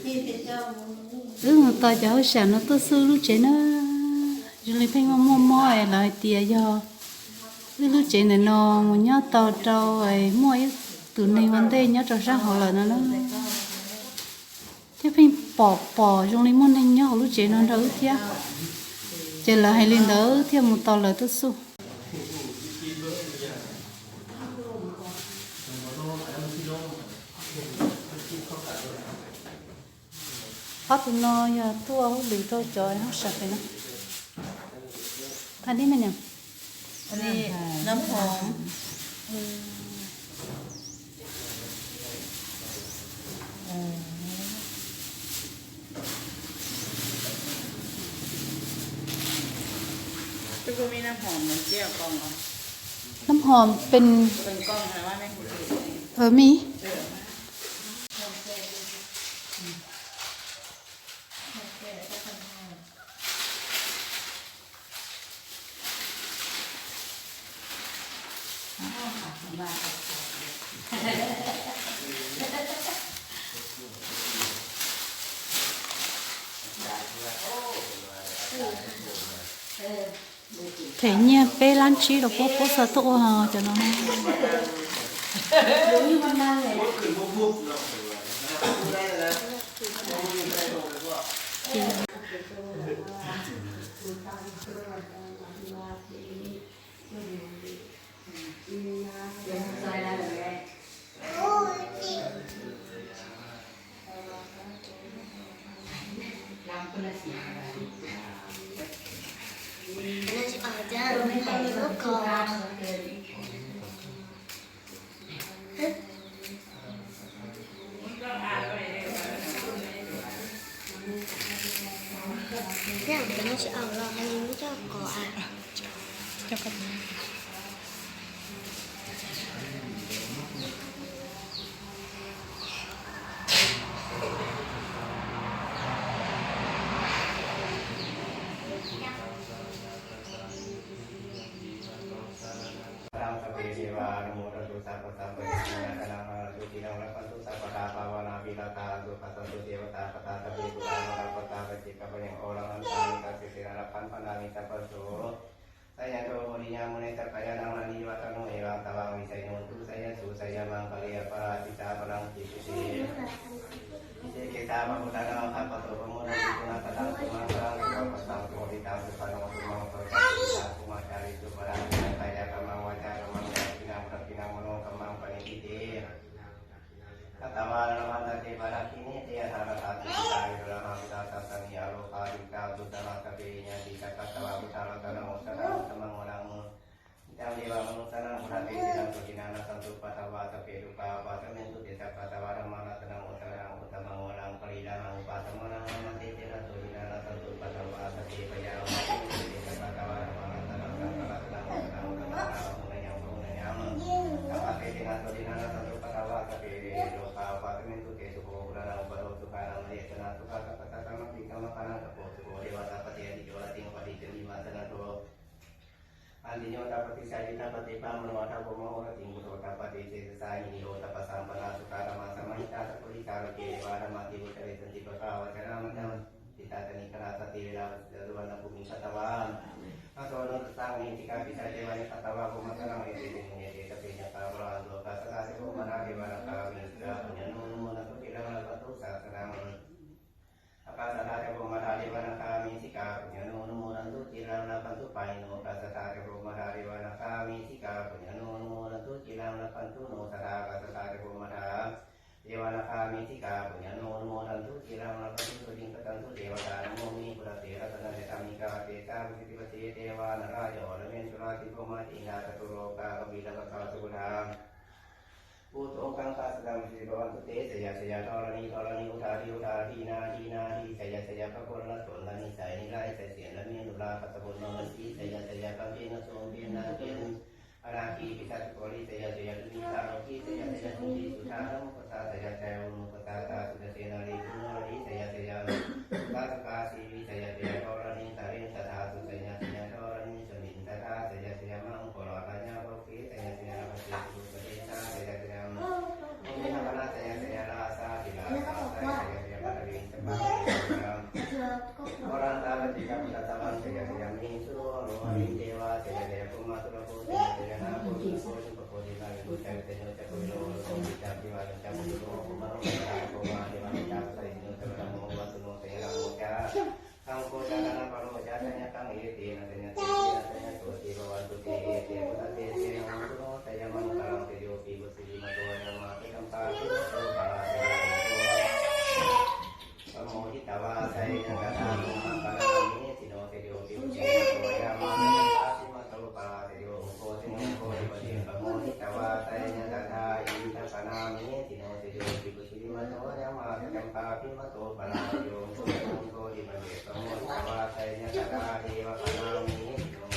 Wb mus tos cov hauj sam no tuaj xub lub tsev na. Zoo li pheej muaj muaj mob es lawv hais tias yog wb lub tsev ntawm no mus nyob tau rau es muaj ib tus neeg ua ntej nyob rau sab hauv lawm no na. Thiab pheej pom pom zoo li muaj neeg nyob hauv lub tsev no nrog wb thiab. Ces lawv hais li ntawd thiaj mus tos lawv tuaj xub. Ob tug no yog tuaj hauj lwm rau cov hauj sam pem no. Tha dib me niam. Nab hom. Nab hom pes, mi. Them nyiaj peb lab tsib rau puab, puab xa tuaj ua cov no. Thiab cov no tsis aus los hais li muab coj kom a. Sabbe devānumodantu sabbasampattisiddhiyā. Dhanaṃ dharantu dhīraṃ rakkhantu sabbadā. Bhāvanābhiratā hontu bhadrantu devatāgatā. Sabbe buddhānukampā paccekabhayaṃ, orahantāni saha sīlena rakkhaṃ bandhāmi sabbaso. Jayanto bodhiyā mūle sakyānaṃ nandivaḍḍhano, evaṃ tvaṃ vijayo hotu jayassu jayamaṅgale. Aparājitapallaṅke sīse kesā pābotha nāgā pātto pamodaṃ, sunakkhattaṃ sumaṅgalaṃ supabhātaṃ suhuṭṭhitaṃ, sukhaṇo sumuhutto ca suyiṭṭhaṃ brahmacārisu. Padakkhiṇaṃ kāyakammaṃ vācākammaṃ padakkhiṇaṃ, padakkhiṇaṃ manokammaṃ paṇidhī te katvāna, labhantatthe padakkhiṇe. Te yathāladdhā tiṭṭhitā virahamāputā, tassāmi ārogā tiṭṭhitā hotu sabbadā. Sabbe ñātidhaṃ katvā buddharatanaṃ osathaṃ, uttamaṃ varaṃ muttamaṃ devamanussānaṃ, buddhatejaṃ sotthinā nassantupaddavā. Sabbe dukkhā vūpasamentu te, sabbatvā dhammaratanaṃ osathaṃ, uttamaṃ varaṃ pariḷāhū. Upasamanaṃ dhammatejena, sotthinā nassantupaddavā. Sabbe bhayā vūpasamentu te, sabbatvā dhammaratanaṃ saṅgharatanaṃ osathaṃ, uttamaṃ varaṃ āhuneyyaṃ pāhuneyyaṃ. Dhammatejena, sotthinā nassantupaddavā. Sabbe rogā vūpasamentu te, sukho hotu ghanaṃ pubbato sukhaṇaṃ. Ayesanā sukhā sampadaṃ, samaggī samaggānaṃ tapo sukho. Devatā paṭicchābhī ca rattiṃ, appaṭicchābhī vāsanato. Āyuññū ca paṭicchābhī ca paṭipāmano, athavomāhu rattiṃ buddho ca paṭicchedasāya. Hiriyottappasampannā sukkā dhammā samāhitā, sappurisaṃ loke devadhammāti vuccare. Santi pakkhā avañcanā, majjhapaṭitānantarikaññā, sāntī virajaṃ suvaṇṇabhūmiṃ gatvā, aṭṭhaṃsu anuruddhaṃ, mahīsākaṃ āyāsakthā ceva, yakkhā ca brahmagaṇā, etesmiṃ ṭhāne sabbe, yakkhaṃ pahāvantu. Ākāsaṭṭhā ca bhummaṭṭhā, devā nāgā mihikkhā, pūjyanto anumodantu, ciraṃ rakkhantu sāsanaṃ. Ākāsaṭṭhā ca bhummaṭṭhā, devā nāgā mihikkhā, pūjyanto anumodantu, ciraṃ rakkhantu pāṇino. Ākāsaṭṭhā ca bhummaṭṭhā, devā nāgā mihikkhā, pūjyanto anumodantu, ciraṃ rakkhantu no sadā. Ākāsaṭṭhā ca bhummaṭṭhā, devā nāgā mihikkhā, pūjyanto anumodantu, ciraṃ rakkhantu sadā. Suciṃ kkhatantu devatā, namo me buddhate. Ratanattayadhammikā, tesaṃ paccirtipaccē, devā nārā ca oḷāraṃ ca brahmā ca indā ca catulokā gambhīrakkhakā ca buddhā bhūto gaṅgā ca sabrahmā ca bhavantu te. Jaya jaya dharaṇi dharaṇī udadhi udadhī nadi nadī. Jaya jaya gaganalatanalanisai nirayasai sienlamienurā kasabunnamasī. Jaya jaya kampenasombhenanāgenanāgī pisācakūlī. Jaya jaya dunnimitarogī. Jaya jaya siddhi suddhā dhammakkhandhā. Jaya jaya uṇṇukkhattasajuta senārī puṇṇavaralī. Jaya jaya sukhā sukhā jīvī. Jaya jaya dharaṇītale sadā sujayā jaya dharaṇīsmiṃ sadā. Jaya jaya maṅgalārajā loke. Jaya jaya nāgase surūpadesā. Jaya jaya brahmagaṇā. Jaya jaya rājādhirājasājjaya. Jaya jaya paṭhavī Bodhāsattva ca bodhāsattvaṃ, seyyatheyyaṃ munisū, lohāriṃ devā seyyatheyyaṃ, brahmā surakkho seyyatheyyaṃ, nāgo indrasūpago devā, indu ca vesaññū ca kuvero, naḷhakkhī ca sīvalī ca, kumāro gandhabbo ca, mahādevā ca, appaṭivedhaṃ ca, pasaviññuṃ ca, paṭhamo vasu no, seyyathāmo ca, gaṅgo ca, gandhabbo ca, seyyathānaṃ ete, na seyyathūti, na seyyasoci, bhavantu te, ete buddhasenaṃ hotu no, jayamaṅgalaṃ. Tejopi sirimato yamā ca, campādīpato parājayo, pamoditā vāsayena sadā, brahmā paṇāmi ti no. Tejopi sirimato yamā ca, campādīpato parājayo, ugghosayuṃ bodhipalle, pamoditā vāsayena sadā, indā paṇāmi ti no. Tejopi sirimato yamā ca, campādīpato parājayo, ugghosayuṃ bodhipalle, pamoditā vāsayena sadā, devā paṇāmi ti no.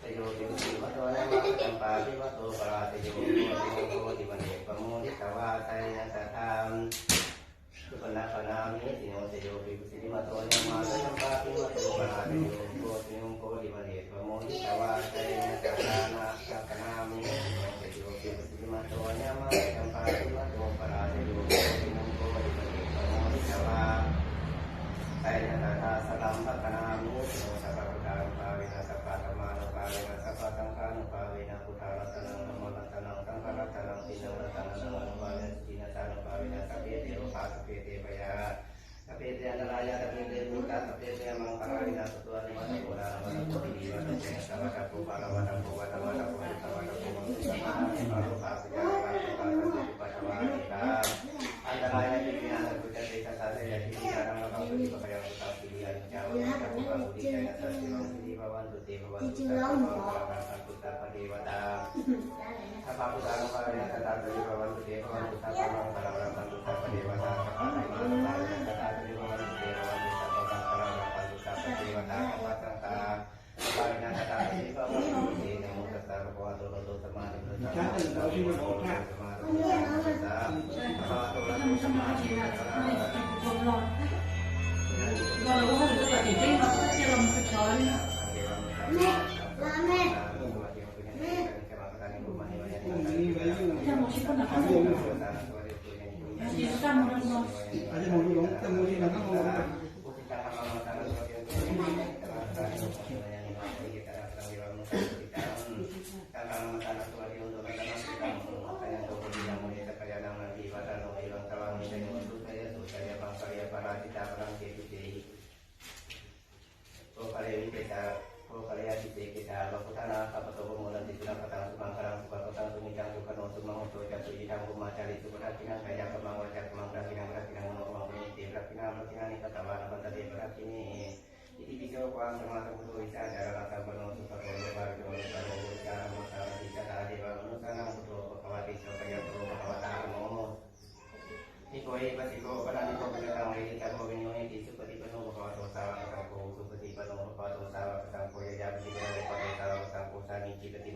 Tejopi sirimato yamā ca, campādīpato parājayo, ugghosayuṃ bodhipalle, pamoditā vāsayena sadā, supaṇṇā paṇāmi ti no. Tejopi sirimato yamā ca, campādīpato parājayo, ugghosayuṃ bodhipalle, pamoditā vāsayena sadā, nāgā paṇāmi ti no. Tejopi sirimato yamā ca, campādīpato parājayo, ugghosayuṃ bodhipalle, pamoditā vāsayena sadā, saraṃ paṇāmi ti no. Sabbabuddhānubhāvena, sabbadhammānubhāvena, sabbasaṅghānubhāvena, buddharatanaṃ, dhammaratanaṃ, saṅgharatanaṃ, tiṇṇaṃ ratanānaṃ ānubhāvena, sacchinattānubhāvena, sabbe te rogā, sabbe te bhayā, sabbe te antarāyā, sabbe te dukkhā, sabbe te amaṅgalā vinassantu, ajuvāda puraṇavāda bhūti, nivārañca yasavā, tapo bālavā tapo vaṇṇavā tapo sukhā vā, tapo vaṇṇubhū sabbā, tapo rogā bhayā rogā, sokā sattu cupaddavā, anekā antarāyāpi vinassantu ca tejasā. Jayasiddhi dhanaṃ lābhaṃ sotthi bhāgyaṃ sukhaṃ siri āyu ca vaṇṇaṃ ca bhogaṃ vuḍḍhī ca yasassi vaṃ siddhī bhavantu te. Bhavatu sabbamaṅgalaṃ, rakkhantu sabbadevatā, sabbabuddhānubhāvena sadā sotthī bhavantu te. Bhavatu sabbamaṅgalaṃ, rakkhantu sabbadevatā, sabbadhammānubhāvena sadā sotthī bhavantu te. Bhavatu sabbamaṅgalaṃ, rakkhantu sabbadevatā, sabbasaṅghānubhāvena sadā sotthī bhavantu te. Namo tassa bhagavato arahato sammāsambuddhassa. Namo tassa bhagavato arahato sammāsambuddhassa. Bhagavato arahato sammāsambuddhassa. Puggalevipavesā, puggaleyabhiseke sā, ābhabbutānāgā pātto pamodanti. Sunakkhattaṃ sumaṅgalaṃ supabhātaṃ suhuṭṭhitaṃ, sukhaṇo sumuhutto ca suyiṭṭhaṃ brahmacārisu. Padakkhiṇaṃ kāyakammaṃ vācākammaṃ padakkhiṇaṃ, padakkhiṇaṃ manokammaṃ paṇidhī te padakkhiṇā, padakkhiṇāni katvāna labhantatthe padakkhiṇe. Itipi so bhagavanto sammāsambuddho vijjācaraṇasampanno sugato lokavidū anuttaro purisadammasārathi satthā devamanussānaṃ buddho bhagavāti. Svākkhāto bhagavatā dhammo nikkhoṃ ehipassiko opanayiko paccattaṃ veditabbo viññūhīti. Supaṭipanno bhagavato sāvakasaṅgho, ujupaṭipanno bhagavato sāvakasaṅgho, ñāyapaṭipanno bhagavato sāvakasaṅgho, sāmīcipaṭi